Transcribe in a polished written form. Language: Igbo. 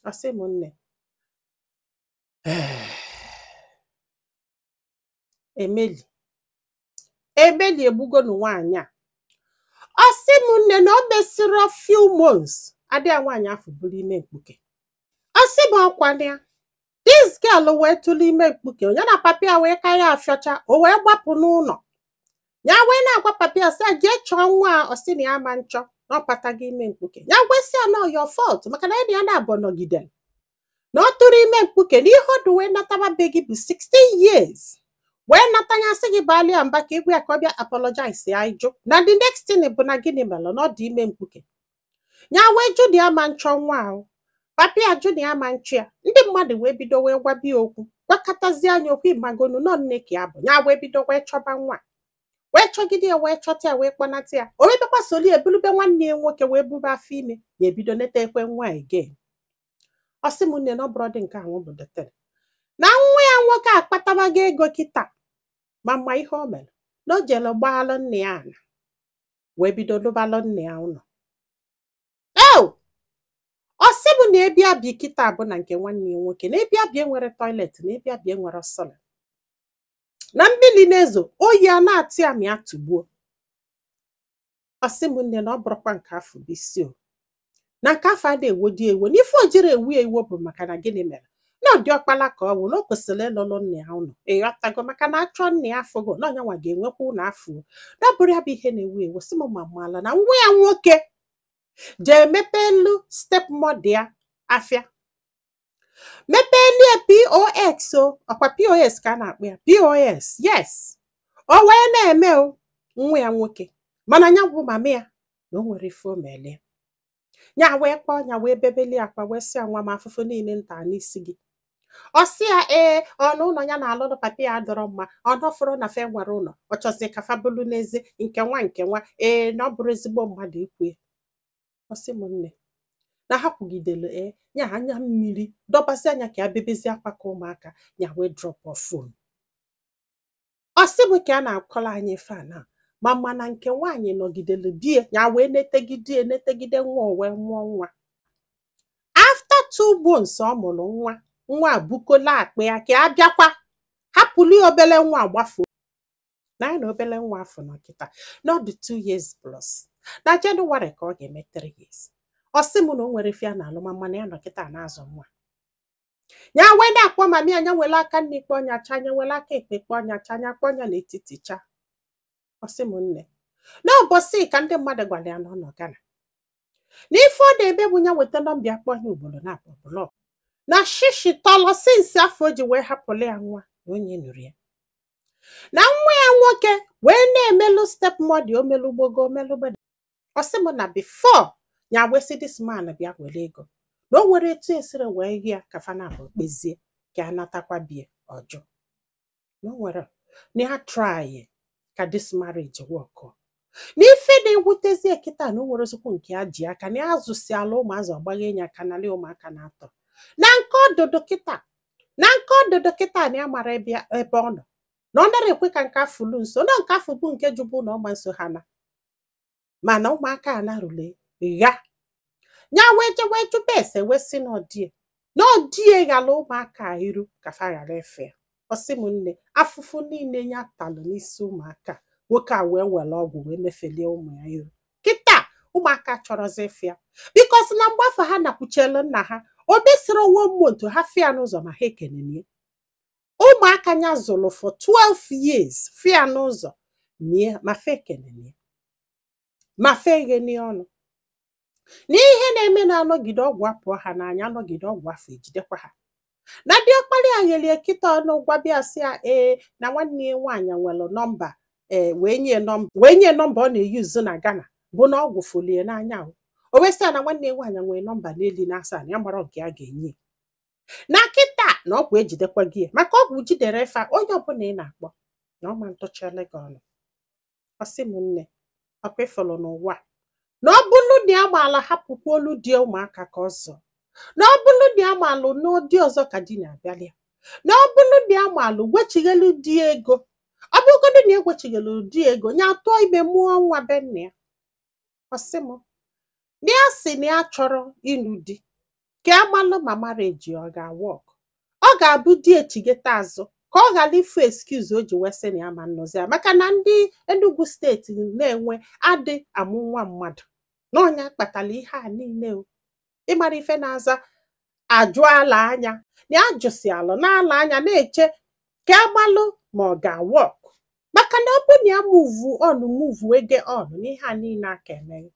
Ọ sị m nne, emeli emeli egbugonu nwaanyị a. Ọ sị m nne na o mesịrị few months, adịa nwaanyị afọ buru ime mkpuke. Ọ sị m ọkwana ya, this girl wee tụrụ ime mkpuke, ya na papi ya wee karịa afịọcha, o wee gbapụ n'ụlọ. Ya wee na-agwa papi ya sị ya jee chọọ nwa a. Ọ sị na ya ma nchọ, na ọ kpatago ime mkpuke. Ya gwesị ya na your fault, maka na ya na ya na-abụ nọgidere na ọ tụrụ ime mkpuke, na ihe ọ dị wee nataba be gị bụ 16 years, wee nata ya, sị gị baali ya mba ka egwu ya ka ọ bịa apologize ya, ịjụ. Na the next thing bụ na gịnị mere na ọ dị ime mkpuke? Ya wee jụ na ya ma nchọ nwa ahụ. Papi ya jụ na ya ma nchọ ya. Ndị mmadụ wee bido wee gwabia okwu, gwakọtazie anya okwu, ịmagonu nọ nne ka ya bụ. Ya wee bido wee chọba nwa, wee chọgide ya, wee chọta ya, wee kpọnata ya. O wee bịakwa soli ebulube nwanne ya nwoke wee bube afọ ime ya, ebido neta ekwe nwa again. Ọ sị m nne, na ọ bụrụ dị nke ahụ bụ detere na nwa ya nwoke akpatabago ego kịta, ma mma ihe o mere na o jere gbaalụ nna ya ana, wee bido lụbalụ nna ya ụlọ. Eo, ọ sị m na ebe bi kịta bụ na nke nwanne ya nwoke, na ebe abịa nwere toilet, na ebe abịa nwere sọlị, na mmiri na-ezo, oyi a na-atụ ya ma ya tugbuo. Ọ sị m nne, na ọ bụrụkwa nke afọ bụ isi o, na nke afọ adịghị ewodi ewo, na ife o jiri ewu ewo bụ maka na gịnị mere na ọ dị ọkpala ka ọ bụ na o kwesịrị ịlụlụ nna ya ụlọ, ịghọtago? Maka na achọ nna ya afụgo na ọnyanwa ga-enwekwa ụlọ afọ, na ọ bụrụ ya bụ ihe na-ewu ewu. Sị m ma mala na nwa ya nwoke jee mepee elu stepmother ya afịa, mepeelie POS. O ọkwa POS ka a na-akpọ ya, POS, yes. O wee na-eme o nwa ya nwoke, mana ya bụ mama ya na o nwere ife o melie ya, wee kpọọ ya, wee bebeli akwa, wee sị ya, "Nwa m, afụfụ niile nta n'isi gị." Ọ sị ya ee, ọnụ ụlọ ya na-alụlụ papa ya adọrọ mma, ọ nọfụrụ na fe nwere ụlọ, ọ chọzi ka fa bụrụ n'ezi nke nwa nke nwa. Ee, na ọ bụrụ ezigbo mmadụ ikwu ya. Ọ sị m nne, na ha kwugidere, ee, ya anya mmiri dọbasị anya ka ya bebezi akwa ka ụmụaka ya, wee drop phone. Ọ sị m ka a na-akọrọ anyị ife a na ma mana nke nwaanyị nọgidere die ya, wee netegide netegide nwa, o wee mụọ nwa. After 2 months ọ mụrụ nwa, nwa a bukola akpa ya ka a bịakwa hapụli obele nwa gbafuo na ya, na obele nwa afọ nọ kịta na ọ dị 2 years plus, na Jenụwarị ka ọ ga-eme 3 years. Ọ sị m na o nwere ife ya na-alụ, ma mana ya nọ kịta na-azụ nwa ya, wee na-akpọ mami anya, were aka nne kpọọ nya cha anya, were aka ekpe kpọọ nya cha anya, kpọọ nya n'etiti cha. Ọ sị m nne, n'ụbọchị ka ndị mmadụ gwara ya na ọ nọ Ghana, na ife ọ na-eme bụ ya weta nọmba ya kpọọ ya ugboro na abụọ, block. Na shishi tọlọ since afọ o ji wee hapụrụ ya nwa na onye nụrụ ya, na nwa ya nwoke wee na-emelụ stepmother, omelu gbogo, omelụ gbede. Ọ sị m na before ya wee sị this man bịa were ego, na o nwere etu esiri wee ya ka fa na-abụ kpezie ka a natakwa bie ọjụ, na o nwere na ya try ka this marriage work. Na ife na-ewutezi kịta na o nwere ozikwu nke ya ji aka na ya zụsiala ụmụazị, ọgbagha enyi aka nalị ụmụaka na-atọ na nke ọdụdụ kịta, na nke ọdụdụ kịta na ya mara ebe ebe ọ nọ, na ọ nara ekwe ka nke afụlu nso, na nke afọ bụ nke jụbụ na ọma nso ha, na mana ụmụaka a narụle gha ya, wee je wee jụba ese, wee sị na ọdie na ọdie ghala ụmụaka a iru ka fa ghara efe ya. Ọ sị m nne, afụfụ niile ya talụ n'isi ụmụaka, nwoke a wee were ọgwụ wee mefelie ụmụ ya iru. Kịta ụmụaka chọrọzi ịfụ ya, because na mgbe afọ ha nakwuchelu nna ha, o mesịrị one month ha fịa n'ụzọ ma ha ekenenie. Ụmụaka ya zụrụ for 12 years fịa n'ụzọ mie ma fa ekenenie, ma fa eghenie ọnụ. N'ihe na-eme na anọgide ọgwụ apụọ ha n'anya, anọgide ọgwụ afọ ejidekwa ha. Na diọkpara ya ghelie kịta ọnụ gwabịa, sị ya ee, na nwanne ya nwaanyị nwere nọmba, ee, wee nye nọmba, wee nye nọmba ọ na-eyuzu na Ghana, bụ na ọgwụ folie n'anya. O wee sị ya na nwanne ya nwaanyị nwere nọmba n'eli na asaa, na ya mara nke a ga-enye na kịta, na ọgwụ ejidekwa gị ya, maka ọgwụ jidere fa onye ọbụla ị na-akpọ na ọ ma ntụchele gị ọnụ. Ọ sị m nne, ọkwa ịfụlụ n'ụwa a, na ọ bụrụ na ya maala hapụkwa olu di ụmụaka ka ọ zụọ, na ọ bụrụ na ya maalụ n'ụdị ọzọ ka di na-abịali ya, na ọ bụrụ na ya maalụ wechighelu di ego, ọ bụrụgodị na ewechighelu di ego ya, tụọ ime mụọ nwa be nna ya. Ọ sị m na ya sị na ya chọrọ ịnụ di. Ka amalụ ma marriage ọ ga-work. Ọ ga-abụ di echigeta azụ ka ọ ghara ifu excuse o ji wee sị na ya ma nnọzi ya, maka na ndị Enugu Steeti na-enwe adị amụ nwa mmadụ na ọnya kpatara ihe a niile. O ịmara ife na-aza ajụ ala anya na ya jụsi alụ na-ala anya na-eche ka agbalụ ma ọ ga-work, maka na ọ bụ na ya move on, move ege on n'ihe a niile aka emeghe.